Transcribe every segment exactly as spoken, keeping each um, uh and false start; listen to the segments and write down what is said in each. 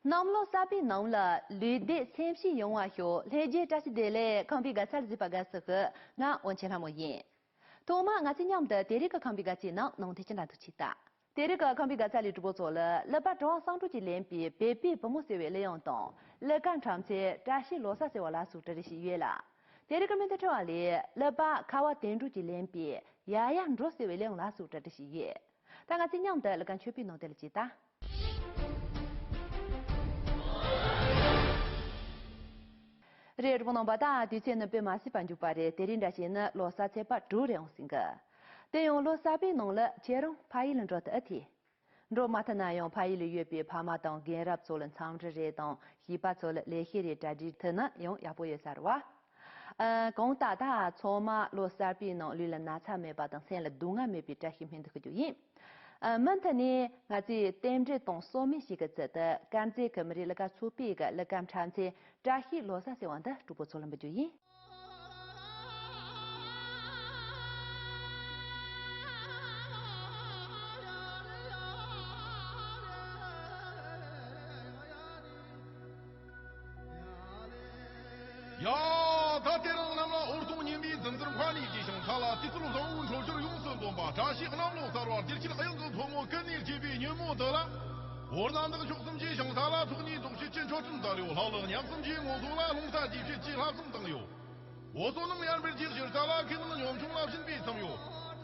གནམ་ལོ་གསར་པའི་ནང་ལ་ལུས་བདེ་སེམས་སྐྱིད་ཡོང་བ་ཤོག་ལྷན་རྒྱས་བཀྲ་ཤིས་བདེ་ལེགས། ཁམས་པའི་དགའ་ཚལ་གཟིགས་པ་དགའ་བསུ་ཞུ། ང་དབོན་ཆེན་ལྷ་མོ་ཡིན། ཐོག་མར་ང་ཚོས་མཉམ་དུ་དེ་རིང་གི་ཁམས་པའི་དགའ་ཚལ་ནང་ནང་དེ་ཅི་འདྲ་འདུག་ཅིག་ལྟ། དེ་རིང་གི་ཁམས་པའི་དགའ་ཚལ་ལས་གྲོགས་པོ་ཚོ་ལ་གླུ་པ་གྲུབ་དབང་བསམ་གྲུབ་ཀྱིས་ལེན་པའི་བོད་པའི་བུ་མོ་ཟེར་བའི་གླུ་དབྱངས་དང་གླུ་གར་འཁྲབ་མཁན་བཀྲ་ཤིས་བློ་བཟང་ཟེར་བ་ལ་སོགས་གྲ་སྒྲིག་ཞུས་ཡོད་ལ། དེ་རིང་གི་སྨོན་འདུན་འཁྲབ་པ་ལས་གླུ་པ་ཁ་བ་དོན་གྲུབ་ཀྱིས་ལེན་པའི་ཡ་ཡ་འགྲོ་ཟེར་བའི་གླུ་དབྱངས་ལ་སོགས་གྲ་སྒྲིག་ཞུས་ཡོད། ད་ང་ཚོས་མཉམ་དུ་གླུ་གར་མཆོད་པའི་ནང་དེ་ལ་ཅིག་ལྟ། རེད། རོགས་རྣམ་པ། ད་དུས་ཚོད་ནི་དཔེ་མ་སྲིད་པ་མགྱོགས་པ་རེད། དེ་རིང་འདྲ་བྱས་ན་ལོ་གསར་ཚེས་པ་དྲུག་རེད་འོང་ཟིན་གི། དེ་ཡང་ལོ་གསར་པའི་ནང་ལ་ཁྱེད་རང་ཕ་ཡུལ་ལ་འགྲོ་ཐུབ་ཨེ་ཐུབ། འགྲོ་མ་ཐུབ་ན་ཡང་ཕ་ཡུལ་ལ་ཡོད་པའི་ཕ་མ་དང་རྒན་རབས་ཚོ་ལ་འཚམས་འདྲི་རེ་དང་བྱིས་པ་ཚོ་ལ་ལེགས་བཤད་རེ་གྲ་སྒྲིག་ཐུབ་ན་ཡང་ཡག་པོ་ཡོད་ས་རེད་བ། ཨ། གང་ལྟར་ད་ཚང་མ་ལོ་གསར་པའི་ནང་ལུས་ལ་ན་ཚ་མེད་པ་དང་སེམས་ལ་སྡུག་བསྔལ་མེད་པའི་བཀྲ་ཤིས་སྨོན་འདུན་ཞུ་རྒྱུ་ཡིན། ཨ། མུ་མཐུད་ནས་ང་ཚོས་རྟེན་འབྲེལ་དང་སྲོག་མེད་ཞིག་གི་ཚུལ་དུ་དཀར་མཛེས་ཁུལ་མི་རིགས་གླུ་གར་ཚོགས་པའི་གི་གླུ་གར་འཁྲབ་མཁན་བཀྲ་ཤིས་བློ་བཟང་ཟེར་བ་འདི་གྲོགས་པོ་ཚོ་ལ་འབུལ་རྒྱུ་ཡིན། ཡ། ད་དེ་རིང་གནམ་ལ་འོད་སྟོང་སྙིང་པོའི་འཛིན་གྲྭར་མཁའ་ནས་སྐྱེས་ཤིང་ས་ལ་དུས་ཚོད་བཟང་བོའི་འཕྲོད་སྦྱོར་ཡོངས་སུ་འཛོམས་པ། བཀྲ་ཤིས་གནམ་ལོ་གསར་བར་བདེ་སྐྱིད་གཡང་གི་མཚོ་མོ་ཀུན་ནས་སྐྱེས་པའི་ཉིན་མོ་འདི་ལ། འོད་སྣང་འདི་ཕྱོགས་གསུམ་སྐྱེས་ཤིང་ས་ལ་ཚོགས་ནས་རྫོགས་བྱེད་ཀྱི་མཆོད་སྤྲིན་དར་ཡོད། ལྷ་ཀླུ་གཉགས་གསུམ་གྱི་ངོ་ཚོ་ལ་རླུང་རྟ་རྗེས་ཤུལ་གྱི་ལྷ་སྲུང་བཏང་ཡོད། འོད་ཟེར་རྣམས་ཡར་འབུར་གྱི་ཕྱིར་ས་ལ་ཁུ་ནང་ཉམ་ཆུང་ལ་བྱིན་པའི་མཚམས་ཡོད།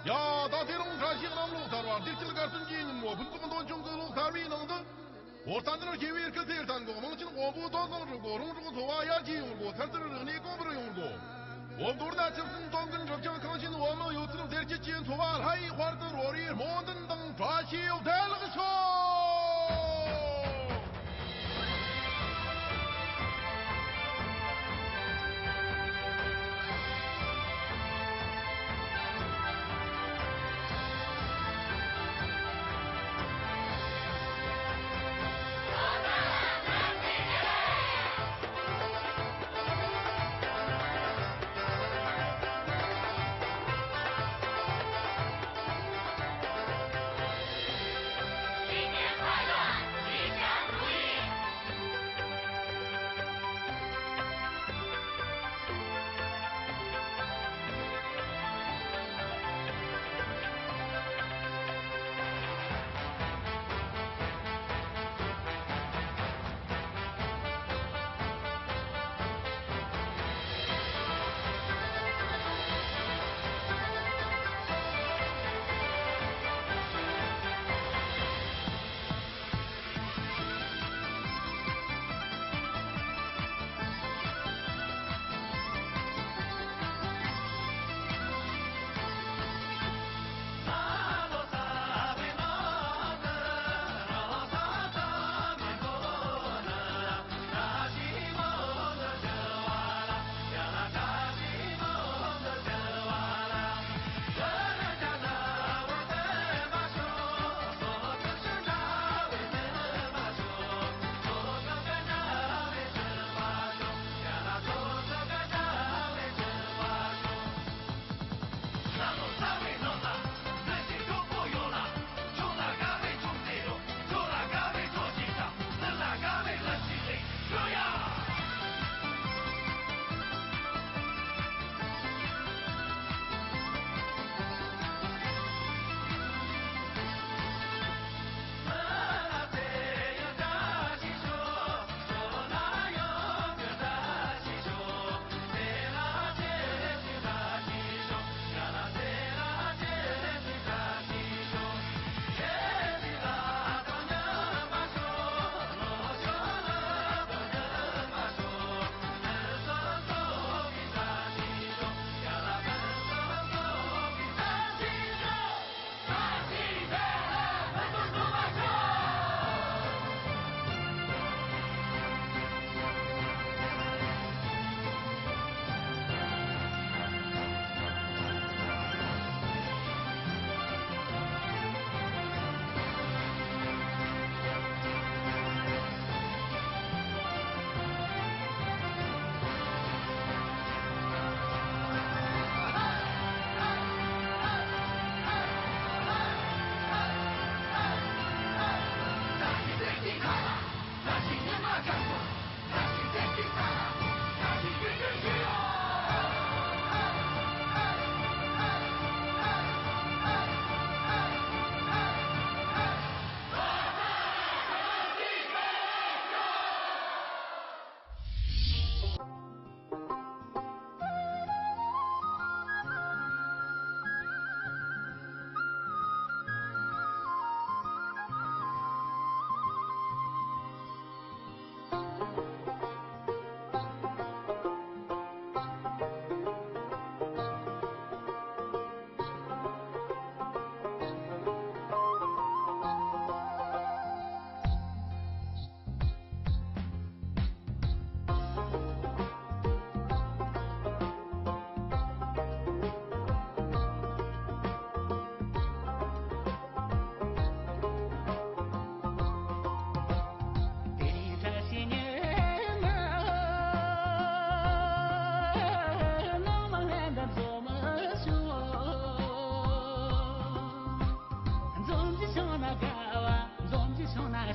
ཡ། ད་དེ་རིང་བཀྲ་ཤིས་གནམ་ལོ་གསར་བ་བདེ་སྐྱིད་དགའ་སྟོན་གྱི་ཉིན་མོ། ཕུན་ཚོགས་འདོད་ཆུང་གི་ལོ་གསར་བའི་ནང་དུ། འོ། ད་འདིར་སྐྱེ་བོའི་སྐུ་ཚེ་བརྟན་དགོས། དམངས་ཆེན་དབང་པོ་དོན་བཟང་འགྲུབ་དགོས། རོང་འབྲོག་འཚོ་བ་ཡར་རྒྱས་ཡོང་དགོས། ཚེ་ཚད་རིག་གནས་གོང་འཕེལ་ཡོང་དགོས། འོ། མདོར་ན་ཆུ་སྲིན་སྟོང་ཀུན་འགྲུབ་ཅིང་། ཁང་ཆེན་བུ་མོ་ཡོད་ཚད་བདེ་སྐྱིད་ཀྱི་འཚོ་བ་ལྷ་ཡི་དཔལ་དུ་རོལ་བའི་སྨོན་འདུན་དང་བཀྲ་ཤིས་བདེ་ལེགས་ཤོག།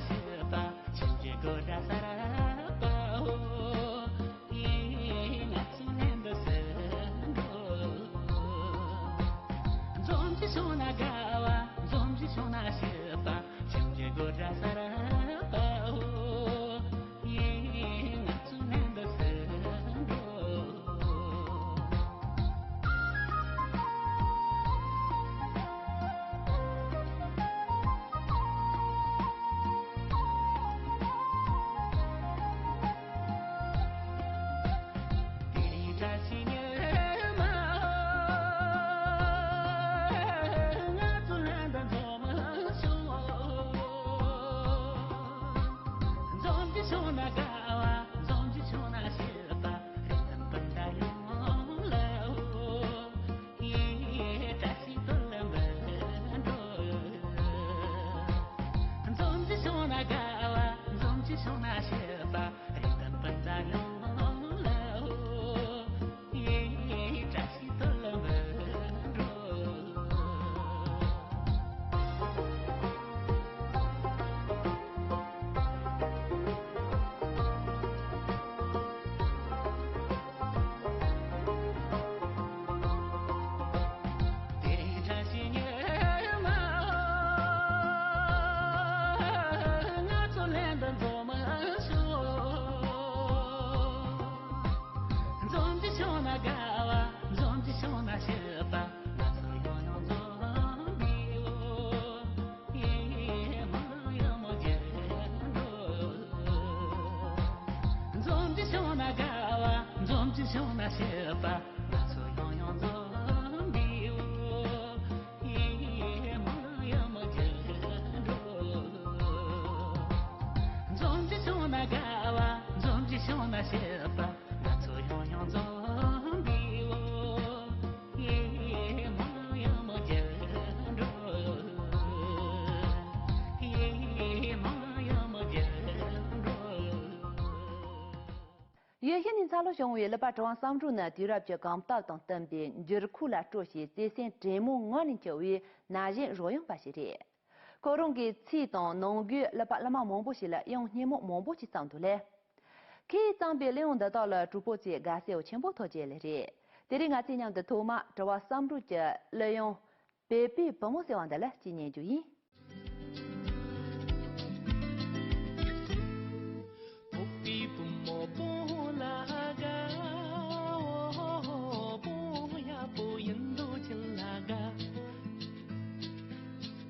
ཤེས་པ་ཁྱིམ་གྱི་དགོད་སྒྲ་གསར་པའོ། ཡེ་ང་ཚོ་ལྷན་དུ་སུ་འགྲོ། འཛོམས་ཀྱི་བྱུང་ན་དགའ་བ། འཛོམས་ཀྱི་བྱུང་ན་ཤེས་པ་ཁྱིམ་གྱི་དགོད་སྒྲ་གསར་པའོ། ཡེ་ང་ཚོ་ལྷན་དུ་སུ་འགྲོ། དེ་རིང་བཀྲ་ཤིས་ཉི་མ། ང་ཚོ་ལྷན་དུ་འཛོམས་ཤོག་འཛོམས་ཀྱི་བྱུང་ན་དགའ་བ། འཛོམས་ཀྱི་བྱུང་ན་ཤེས་པ། རེ་དམ་སྤུན་ཟླ་ཡོངས་ལ། ཡེ་བཀྲ་ཤིས་དོན་ལ་འབུལ་འགྲོ། འཛོམས་ཀྱི་བྱུང་ན་དགའ་བ། འཛོམས་ཀྱི་བྱུང་ན་ཤེས་པ། རེ་དམ་སྤུན་ཟླ་ཡོངས་ལ། ཡེ་བཀྲ་ཤིས་དོན་ལ་འབུལ་འགྲོ། དེ་རིང་བཀྲ་ཤིས་ཉི་མ། ང་ཚོ་ལྷན་དུ་འཛོམས་ཤོག་འཛོམས་ཀྱི་བྱུང་ན་དགའ་བ། འཛོམས་ཀྱི་བྱུང་ན་སྐྱིད་པ། ང་ཚོ་ཡང་ཡང་འཛོམས་པའི་འོ། ཡེ་མ་ཡང་མ་རྒྱལ་འགྲོ། འཛོམས་ཀྱི་བྱུང་ན་དགའ་བ། འཛོམས་ཀྱི་བྱུང་ན་སྐྱིད་པ། ང་ཚོ་ཡང་ཡང་འཛོམས་པའི་འོ། ཡེ་མ་ཡང་མ་རྒྱལ་འགྲོ། འཛོམས་ཀྱི་བྱུང་ན་དགའ་བ། འཛོམས་ཀྱི་བྱུང་ན་སྐྱིད་པ། ང་ཚོ་ཡང་ཡང་འཛོམས་པའི་འོ། ཡེ་མ་ཡང་མ་རྒྱལ་འགྲོ། ཡེ་མ་ཡང་མ་རྒྱལ་འགྲོ། ཡུལ་ཤུལ་ནས་འཚར་ལོངས་བྱུང་བའི་ཀླུ་པ་གྲུབ་དབང་བསམ་གྲུབ་ནི་དུས་རབས་ཀྱི་གོམ་སྟབས་དང་བསྟུན་པའི་འགྱུར་ཁུག་ལ་སྤྲོ་ཞིང་བརྩེ་སེམས་དྲེད་མོང་ངང་ནས་འཁྱུད་པའི་ན་གཞོན་རོལ་དབྱངས་པ་ཞིག་རེད། ཁོ་རང་གི་ཚིག་དང་ནང་འགུལ་ཀླུ་པ་ཀླུ་མ་མང་པོ་ཞིག་ལ་དབྱངས་སྙན་མོ་མང་པོ་ཞིག་བརྩམས་འདུག་ལེ། ཁོས་བརྩམས་པའི་གླུ་དབྱངས་འདི་དག་ལ་གྲོགས་པོ་ཚོས་དགའ་བསུ་ཆེན་པོ་ཐོབ་ཀྱི་ཡོད་ལེ་རེད། དེ་རིང་ང་ཚོས་མཉམ་དུ་ཐོག་མར་གྲུབ་དབང་བསམ་གྲུབ་ཀྱི་གླུ་དབྱངས་བོད་པའི་བུ་མོ་ཟེར་བ་འདི་ལ་གཅིག་ཉན་རྒྱུ་ཡིན། བོད་པའི་བུ་མོ་སྤུན་ལ་དགའ། སྤུན་ཡག་པོ་ཡིན་དུས་ཁྱིམ་ལ་དགའ།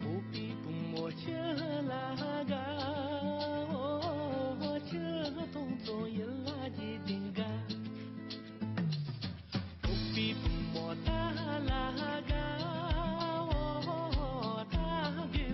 བོད་པའི་བུ་མོ་ཁྱིམ་ལ་དགའ། ཁྱིམ་སྟོང་ཚོ་ཡིད་ལ་བགྱིས་ཏེ་དགའ། བོད་པའི་བུ་མོ་ད་ལ་དགའ། ད་དགོས་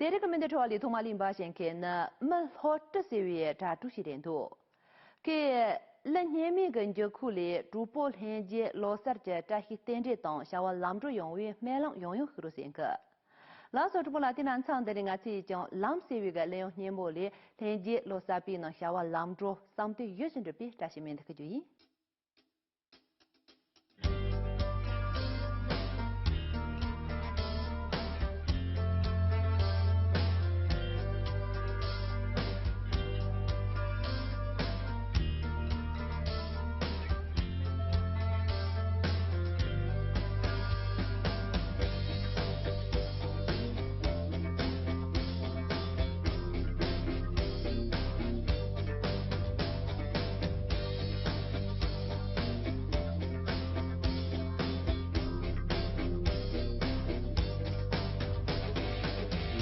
དེ་རིང་གི་སྨན་དེབ་འཕྲོ་བ་ལས་ཐོག་མར་གླེང་བ་བྱེད་མཁན་ནི་མི་ལྷོ་སྤྲུལ་ཟེར་བའི་གྲྭ་གྲོགས་ཤིག་རེད་འདུག་ཀྱེ། གླུ་སྙན་མོ་གི་འགྱུར་ཁུག་ལས་གྲོགས་པོ་ལྷན་རྒྱས་ལོ་གསར་གྱི་བཀྲ་ཤིས་རྟེན་འབྲེལ་དང་བྱ་བ་ལམ་འགྲོ་ཡོང་བའི་སྨོན་ལམ་ཡང་ཡང་ཞུ་རོགས་ཟེར་གི། ལགས་སོ་གྲོགས་པོ་ལགས། དེ་ན་མཚམས་འདི་ནས་ང་ཚོས་ཀྱང་ལམ་ཟེར་བའི་གི་གླུ་དབྱངས་སྙན་པོ་ལས་ལྷན་རྒྱས་ལོ་གསར་པའི་ནང་བྱ་བ་ལམ་འགྲོ་བསམ་དོན་ཡིད་བཞིན་འགྲུབ་པའི་བཀྲ་ཤིས་སྨོན་འདུན་ཞུ་རྒྱུ་ཡིན།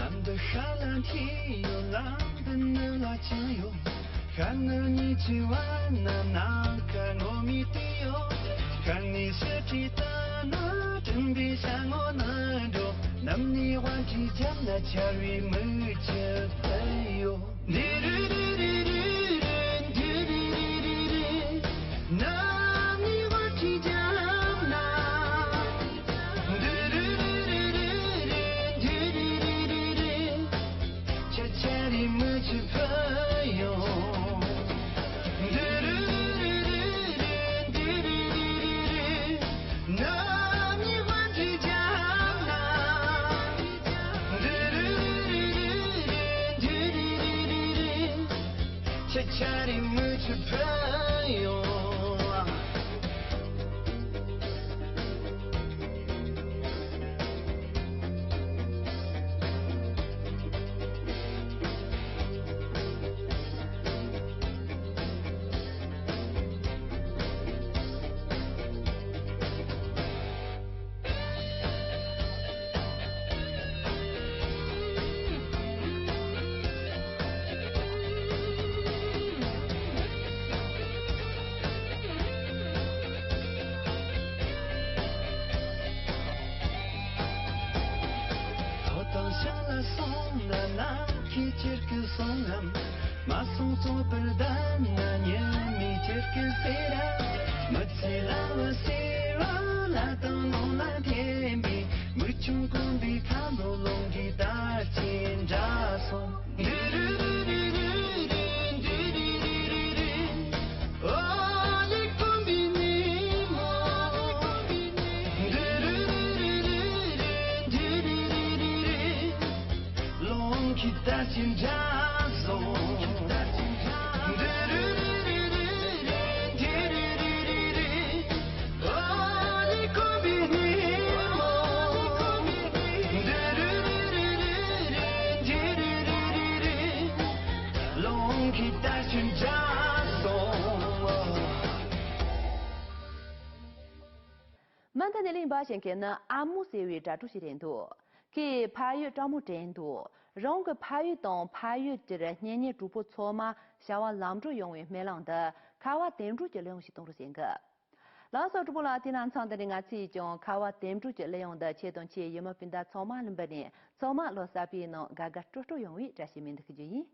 ལམ་འདི་ཤར་ལ་འཐེན་ཡོད། ལམ་འདི་ནུབ་ལ་བཅིངས་ཡོད། ཤར་ནུབ་གཉིས་ཀྱི་བར་ན་ནམ་མཁའ་ངོ་མས་བཏུད་ཡོད། ཤར་ནུབ་ཕྱོགས་ཀྱི་ལྟ་ན་སྤྲིན་པའི་ཤར་ངོས་ནས་འགྲོ། ནམ་ནི་དབང་ཕྱུག་རྒྱབ་ན་ཆར་བའི་མུ་ཆུ་བབས་ཡོད། ཐོག་དང་ཤང་ལ་སོང་ན་ནམ་མཁའི་ཆར་གི་སོང་ངམ། མ་སོང་སོང་པར་བསྡད་ན་ཉི་མའི་ཆར་གི་ཟེར་ར། མི་ཚེ་ལ་བ་ཟེར་བ་ལ་དང་ནོར་ལ་འཐེན་པའི་མི་ཆུང་དཀོན་པའི་ཁ་ལོ་ལོང་གི་དར་ཆེན་འདྲ་སོང་། མ་མཐའ་ནས་གླེང་བ་བྱེད་མཁན་ནི་ཨ་མོ་ཟེར་བའི་དྲ་གྲོགས་ཤིག་རེད་འདུག་ཁོས་ཕ་ཡུལ་སྤྲ་མོ་དྲན་འདུག་རང་གི་ཕ་ཡུལ་དང་ཕ་ཡུལ་གྱི་གཉེན་ཉེ་གྲོགས་པོ་ཚང་མ་བྱ་བ་ལམ་འགྲོ་ཡོང་བའི་སྨོན་ལམ་འདི་ཁ་བ་དན་འགྲོ་གྱི་གླུ་དབྱངས་ཤིག་གཏོང་རོགས་ཟེར་གི། ལགས་སོ་གྲོགས་པོ་ལགས། དེ་ན་མཚམས་འདི་ནས་ང་ཚོས་ཀྱང་ཁ་བ་དན་འགྲོ་གྱི་གླུ་དབྱངས་འདི་ཁྱེད་དང་ཁྱེད་ཡུལ་མི་སྤུན་ཟླ་ཚང་མ་ལ་འབུལ་ནས་ཚང་མ་ལོ་གསར་པའི་ནང་དགའ་དགའ་སྤྲོ་སྤྲོ་ཡོང་བའི་བཀྲ་ཤིས་སྨོན་འདུན་ཞུ་རྒྱུ་ཡིན།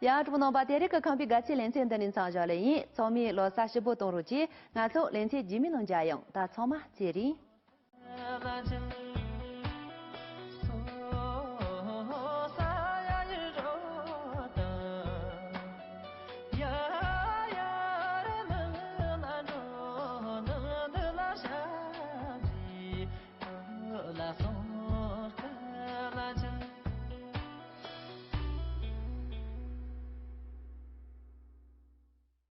ཡ། གྲོགས་པོ་རྣམ་པ། དེ་རིང་གི་ཁམས་པའི་དགའ་སྐྱིད་ལེ་ཚན་འདི་ནས་མཚམས་བཞག་ལེ་ཡིན། ཚང་མས་ལོ་གསར་ཞིབ་པོ་གཏོང་རོགས་གྱིས། ང་ཚོ་ལེ་ཚན་རྗེས་མའི་ནང་མཇལ་ཡོང་། ད་ཚང་མ་ཚེ་རིང་།